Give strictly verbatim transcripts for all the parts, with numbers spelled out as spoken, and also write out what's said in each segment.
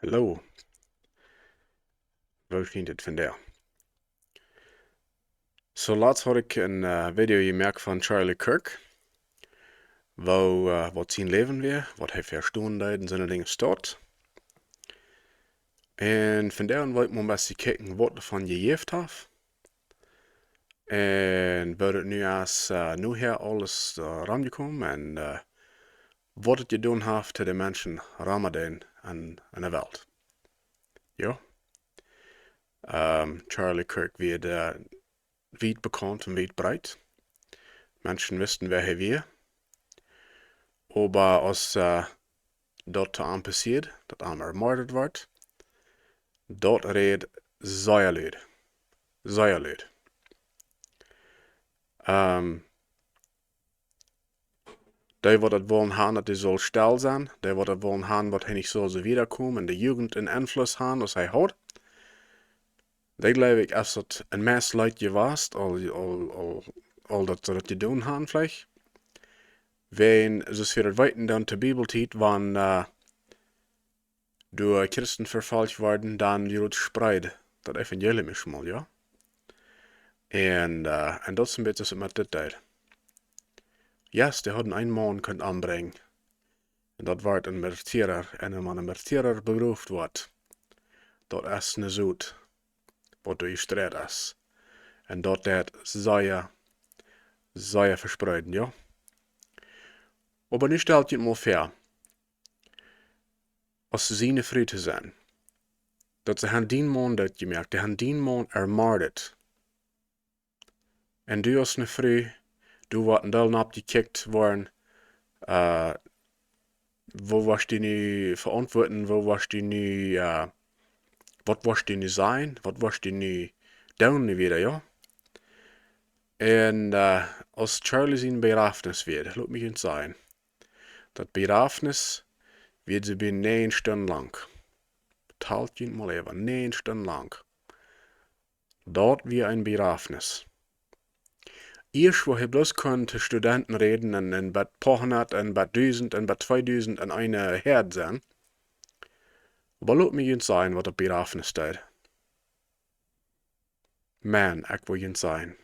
Hallo. Woo jeit et vondoag? Soo, latst haud ekj een, eh, Video jemoakt von Charlie Kirk, woo, eh, waut sien Läwen wia, waut hee vestonen deed un soone Dinja stonen. Un vondoag well ekj mau een bät kjikjen, waut doavon jejäft haft. Un woo et nu es, eh, nu hia aules, eh, romjekomen un, eh, waut et jedonen haft to de Menschen rom en, en de Welt. Jo. Ehm, Charlie Kirk wia, eh, wiet bekaunt un wiet breet. Menschen wisten, wäa hee wia. Oba aus, eh, daut to am passieed, daut am ermordet wort, daut räd sea lud. Sea lud. Ehm, dee waut daut wullen han, daut hee sull stell sennen, dee waut daut wullen han, daut hee nich sull soo wieda komen, un de Jugend een Enfluss han, aus hee haud. Dee, jleew ekj, es daut een mea leet jewast, aul, aul, aul, aul daut see daut jedonen han, veleicht. Wan, soo aus wie daut weeten, dan to Bibeltiet, wan, eh, doa Christen vefolcht worden, dan jrod spreed daut Evangelium ieescht mol, jo. Un, eh, un daut es een bät soo met dit Deel. Jo, dee hauden een Maun kunt ombrinjen. Un daut wort een Märtyrer. Un wan een Märtyrer begroft wort, daut es een Sot, waut doa jestreit es. Un daut deed sea, sea vespreeden, jo. Oba nu stalt junt mol väa, aus siene Fru to sennen. Daut see han dän Maun daut jemoakt, dee han dän Maun ermordet. Un du aus eene Fru, du woascht een Deel nopjekjikjt woaren, eh, woo woascht du nu veauntwuaden, woo woascht du nu, eh, waut woascht du nu sajen, waut woascht du nu doonen nu wieda, jo? Un, eh, aus Charlie sien Bejrafnis wia, lot mie junt sajen, daut Bejrafnis wia soo bie näajen Stunden lang. Stalt junt mol väa, näajen Stunden lang. Daut wia een Bejrafnis. Ieescht wia hee bloos kunn to Studenten räden un, un bie poahundat un bie dusent un bie tweedusent un eene Häad sennen. Oba lot mie junt sajen, waut daut Bejrafnis deed. Maun, ekj well junt sajen.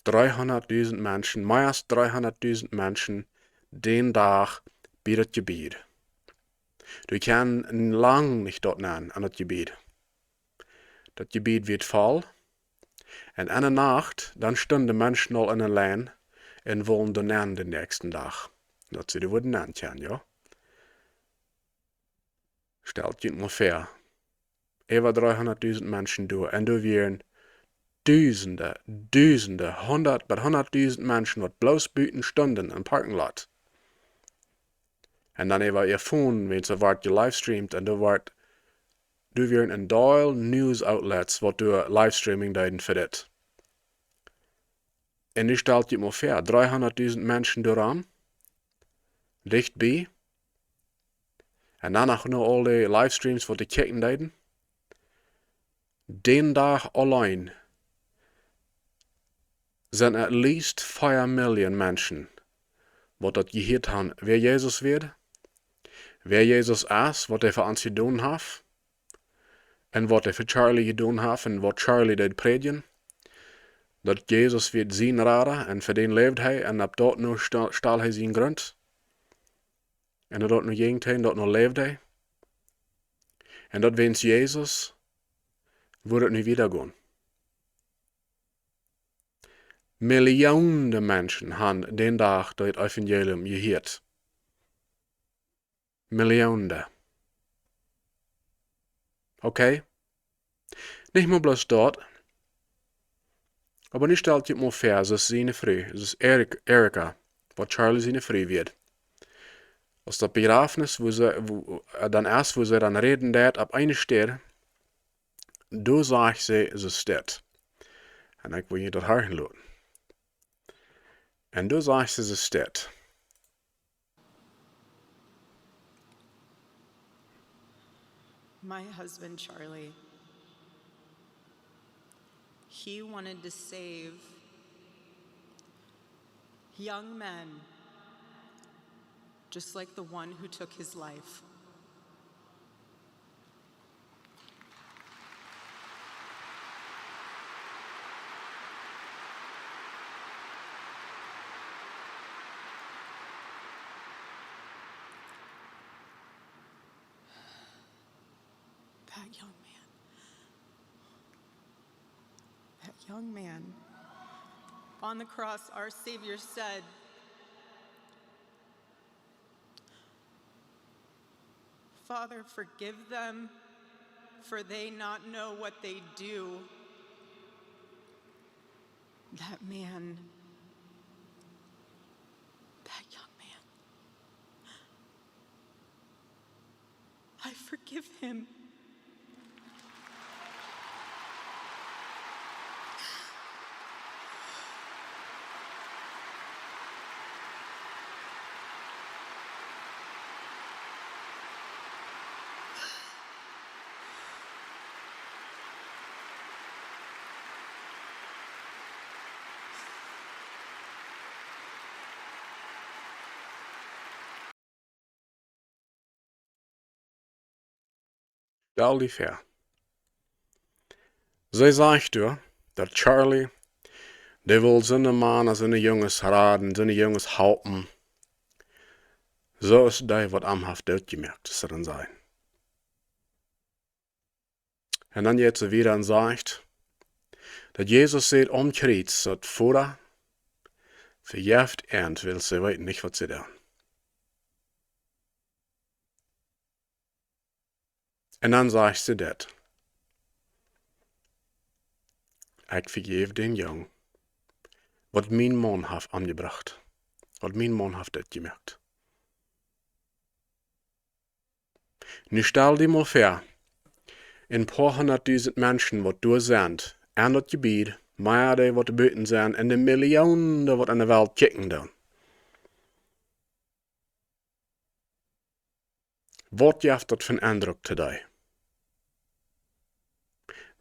Dreehundatdusent Menschen, mea aus dreehundatdusent Menschen, dän Dach bie daut Jebied. Dee kunnen lang nich doa nenn aun daut Jebied. Daut Jebied wia voll. Un enne Nacht, dan stunden de Menschen aul enne Lien un wullen doa nenn dän näakjsten Dach. Daut see doa wudden nenn kjennen, jo. Stalt junt mol väa. Äwa dreehundatdusent Menschen doa. Un doa wieren dusende, dusende, hundat bat hundatdusent Menschen, waut bloos buten stunden em Parking Lot. Un dan äwa äa Phone, wan see wort jelivestreamt, un doa wort, doa wieren een Deel News Outlets, waut doa Livestreaming deeden fa dit. Un nu stalt junt mol väa, dreehundatdusent Menschen doa rom, dicht bie. Un dan noch no aul dee Livestreams, waut dee kjikjen deeden. Dän Dach auleen sent at least five million Menschen, waut daut jehieet han, wäa Jesus wia, wäa Jesus es, waut hee fa ons jedonen haft, un waut hee fa Charlie jedonen haft, un waut Charlie deed prädjen, daut Jesus wia sien Rada, un fa dän läwd hee, un opp daut no sta-, stald hee sienen Grunt. Un daut no jinkj hee, daut no läwd hee. Un daut wäajen Jesus wudd et nu wieda gonen. Millionen Menschen han dän Dach daut Evangelium jehieet. Millionen. Okay? Nich mau bloos daut. Oba nu stalt junt mol väa, soo aus siene Fru, soo aus Eric-, Erica, waut Charlie siene Fru wia. Aus daut Bejrafnis, wua see, wua, eh, dan ieescht, wua see dan räden deed, opp eene Städ, doa sajcht see, see steit. Un ekj well junt daut horchen loten. Un doa sajcht see, see steit. My husband, Charlie, he wanted to save young men just like the one who took his life. That young man. That young man. On the cross, our Savior said, "Father, forgive them, for they not know what they do." That man, that young man, I forgive him. Stal die väa. See sajcht doa, daut Charlie, dee wull soone Mana, soone Junges raden, soone Junges halpen. Soo aus dee, waut am haft dootjemoakt, es daut een Sien. Un dan jeit see wieda un sajcht, daut Jesus säd aum Kjriez, daut: "Voda, vejeff an, wiels see weeten nich, waut see doonen." Un dan sajcht see dit: "Ekj vejeff dän Jung, waut mien Maun haft omjebrocht, waut mien Maun haft dootjemoakt." Nu stal die mol väa, een poa hundatdusent Menschen, waut doa sent, aun daut Jebied, mea dee, waut doa buten sent, un de Millionen, waut aun de Welt kjikjen doonen. Waut jeft daut fa een Endruck to die,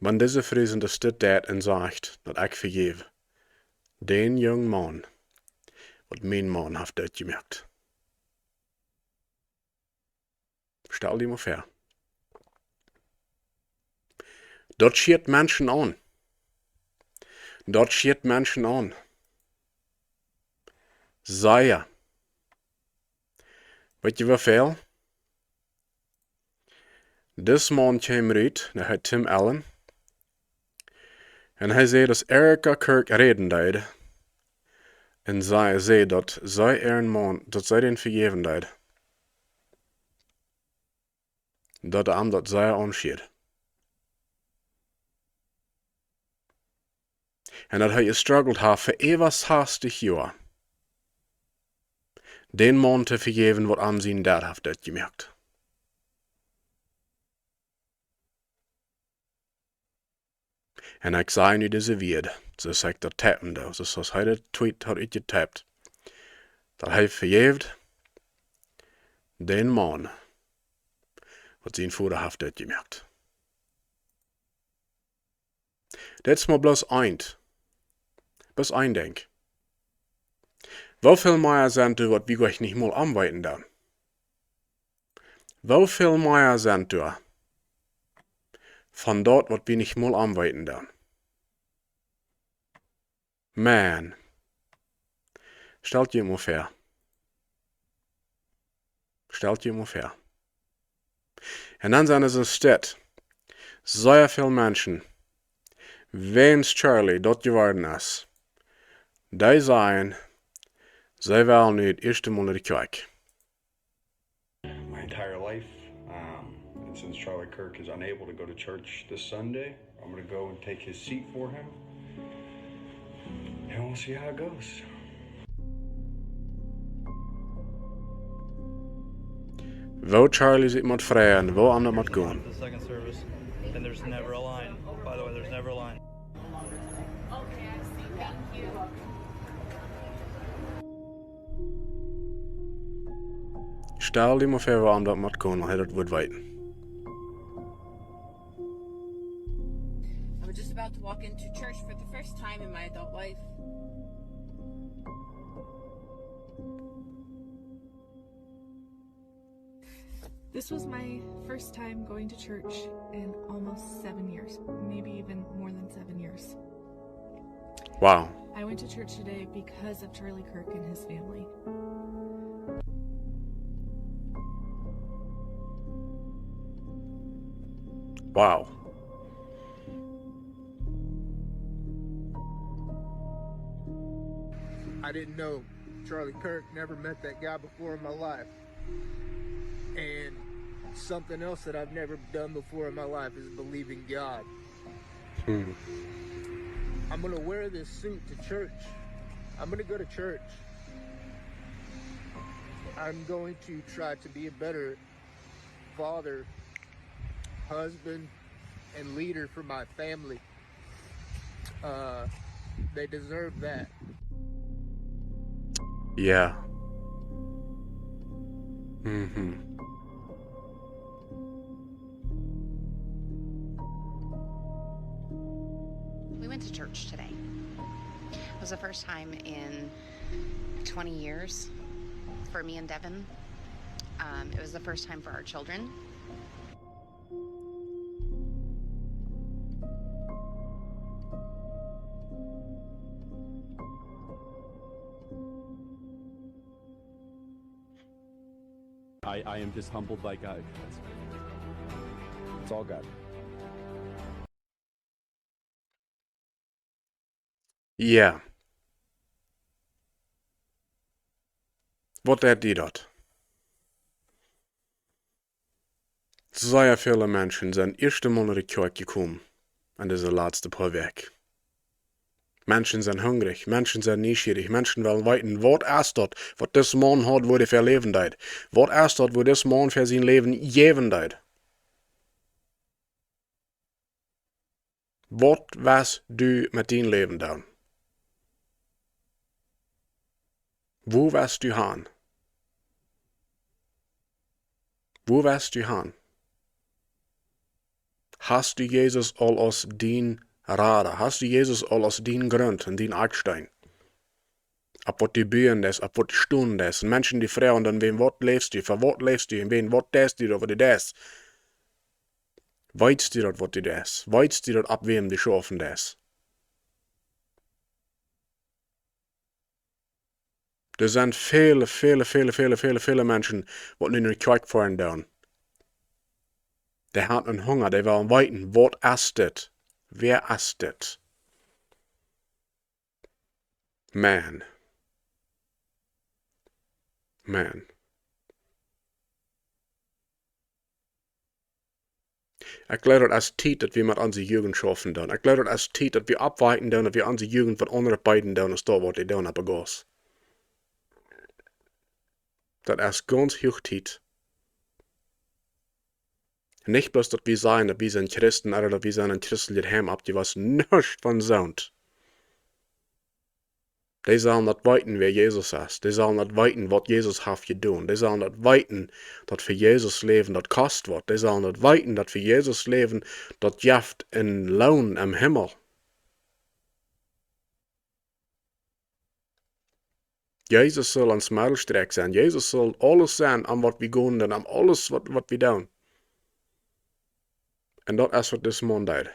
wan dise Fru soo steit un sajcht, daut: "Ekj vejeff dän jungen Maun, waut mien Maun haft dootjemoakt"? Stal die mol väa. Daut schieet Menschen aun. Daut schieet Menschen aun. Sea. Weet jie woo väl? Dis Maun kjeem rut, dee heet Tim Allen. Un hee säd, daut Erica Kirk räden deed. Un see säd, daut see äaren Maun, daut see dän vejäwen deed. Daut am daut sea aunschieet. Un daut hee jestruggelt haft fa äwa sastich Joa, dän Maun to vejäwen, waut am sien Dad haft dootjemoakt. Un ekj saj nu dise Wieed, soo aus ekj daut typen doo, soo aus hee daut Tweet haud utjetypt, daut hee vejeft dän Maun, waut sien Voda haft dootjemoakt. Dit es mau bloos eent. Bloos een Dinkj. Woo väl mea sent doa, waut wie goanich nich mol aunweeten dan? Woo väl mea sent doa von daut, waut wie nich mol aunweeten dan? Man. Stalt junt mol väa. Stalt junt mol väa. Un dan sent doa soo sea väl Menschen, wäajens Charlie daut jeworden es, dee sajen, see wellen nu daut ieeschte Mol no de Kjoakj. My entire life, um, and since Charlie Kirk is unable to go to church this Sunday, I'm gonna go and take his seat for him, and we'll see how it goes. Woo Charlie sikj mott freien, woo am daut mott gonen. The second service, and there's never a line. By the way, there's never a line. Stal die mol väa, woo am daut mott gonen, wan hee daut wudd weeten. I was just about to walk into church for the first time in my adult life. This was my first time going to church in almost seven years, maybe even more than seven years. Wow. I went to church today because of Charlie Kirk and his family. Wow. I didn't know Charlie Kirk, never met that guy before in my life. And something else that I've never done before in my life is believe in God. Hmm. I'm going to wear this suit to church. I'm going to go to church. I'm going to try to be a better father, husband, and leader for my family. Uh, they deserve that. Yeah. Mm-hmm. We went to church today. It was the first time in twenty years for me and Devin. Um, it was the first time for our children. I, I am just humbled by God. It's all God. Ja. Waut deit die daut? Sea väle Menschen sent ieescht mol no de Kjoakj jekomen en dise latste poa Wäakj. Menschen sent hungrich, Menschen sent nieschierich, Menschen wellen weeten, waut es daut, waut dis Maun haud, woo dee fa läwen deed? Waut es daut, waut dis Maun fa sien Läwen jäwen deed? Waut west du met dien Läwen doonen? Woo west du han? Woo west du han? Hast du Jesus aul aus dien Rada? Hast du Jesus aul aus dien Grunt un dien Akjsteen? Opp waut du buen deist, opp waut du stonen deist. Un Menschen dee froagen dan: Wäm, waut läfst du? Fa waut läfst du? Un wäm, waut deist du, waut du deist? Weetst du daut, waut du deist? Weetst du daut, opp wäm du schaufen deist? Doa sent väle, väle, väle, väle, väle, väle Menschen, waut nu no de Kjoakj foaren doonen. Dee han een Hunga, dee wellen weeten, waut es dit? Wäa es dit? Man. Man. Ekj jleew, daut es Tiet, daut wie met onse Jugent schaufen doonen. Ekj jleew, daut es Tiet, daut wie oppwakjen doonen, daut wie onse Jugent waut aundret beeden doonen, aus daut, waut dee doonen opp de Gauss. Daut es gaunz huach Tiet. Nich bloos, daut wie sajen, daut wie sent Christen, ooda daut wie sent een christeljet Heim oppjewossen, nuscht von soont. Dee sellen daut weeten, wäa Jesus es. Dee sellen daut weeten, waut Jesus haft jedonen. Dee sellen daut weeten, daut fa Jesus läwen daut kost waut. Dee sellen daut weeten, daut fa Jesus läwen daut jeft een Loon em Himmel. Jesus saul ons Medelstrakj sennen. Jesus saul aules sennen, aun waut wie gonen un aun aules, waut, waut wie doonen. Un daut es, waut dis Maun deed.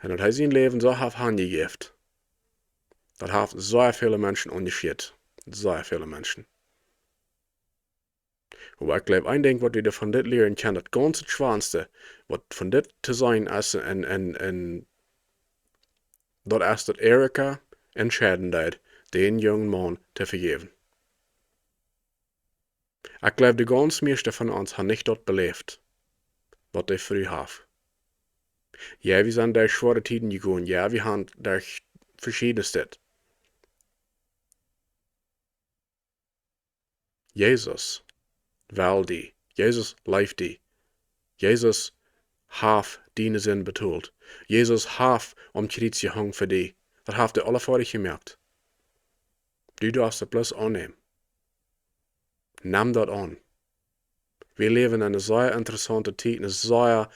Un daut hee sien Läwen soo haft hanjejäft, daut haft sea väle Menschen aunjeschieet. Sea väle Menschen. Oba ekj jleew, een Dinkj, waut wie doa von dit lieren kjennen, daut gaunz schwoaste, waut von dit to seenen es, un, un, un daut es, daut Erika entscheiden deed, dän jungen Maun to vejäwen. Ekj jleew, de gaunz mieeschte von ons han nich daut beläft, waut dee Fru haft. Jo, wie sent derch schwoare Tieden jegonen. Jo, wie han derch veschiednet. Jesus well die. Jesus leeft die. Jesus haft diene Sind betolt. Jesus haft aum Kjriez jehongen fa die. Daut haft hee aules foadich jemoakt. Du darfst daut bloos aunnämen. Nem daut aun. Wie läwen en eene sea interessaunte Tiet, eene sea,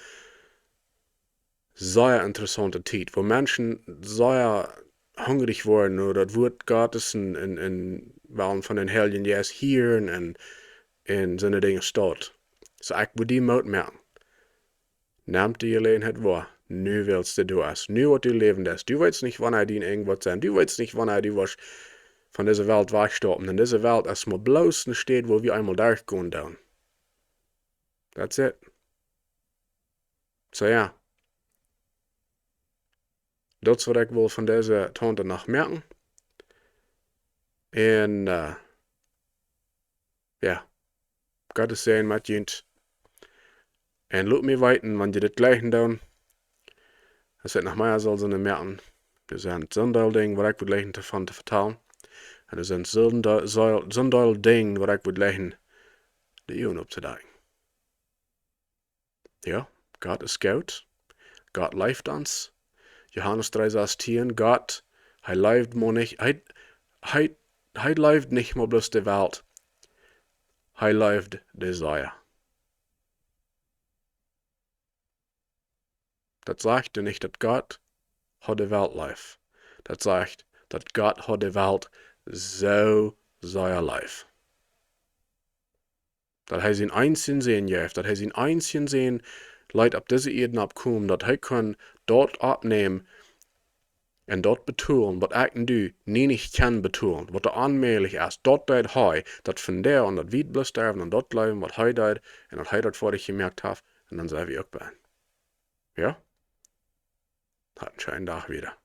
sea interessaunte Tiet, wua Menschen sea hungrich woaren no daut Wuat Gottes un, un, un wellen von dän Heiljen Jeist hieren un, en soone Dinja steit. Soo, ekj wudd die Moot moaken. Nemm de Jeläajenheit woa. Nu wiels du doa best. Nu waut du läwen deist. Du weetst nich, wanea dien Enj woat sennen. Du weetst nich, wanea du woascht von dise Welt wajchstoawen. Un dise Welt es mau bloos eene Städ, wua wie eemol derchgonen doonen. That's it. Soo jo. Daut es waut ekj wull von dise Taunten noch moaken. Un, äh, jo. Gott sien Säajen met junt. Un lot mie weeten, wan jie dit jlikjen doonen. Aus ekj noch mea saul sennen moaken. Doa sent soone Dinja, waut ekj wudd jlikjen doavon to vetalen. Un doa sent soone, soone Dinja, waut ekj wudd jlikjen de Uagen opptodakjen. Jo, Gott es goot. Gott leeft ons. Johanes dree sastieen, Gott, hee leeft mau nich, hee, hee, hee leeft nich mau bloos de Welt. Hee leeft de Seelen. Daut sajcht nich, daut Gott haud de Welt leef. Daut sajcht, daut Gott haud de Welt soo sea leef, daut hee sienen eensjen Sän jeef, daut hee sienen eensjen Sän leet opp dise Ieed oppkomen, daut hee kunn daut oppnämen un daut betolen, waut ekj un du nie nich kjennen betolen, waut doa onmäajlich es, daut deed hee, daut von doa aun, daut wie bloos derwen aun daut jleewen, waut hee deed, un daut hee daut fa ons jemoakt haft, un dan sent wie uk bie am. Jo? Hab eenen scheenen Dach wada.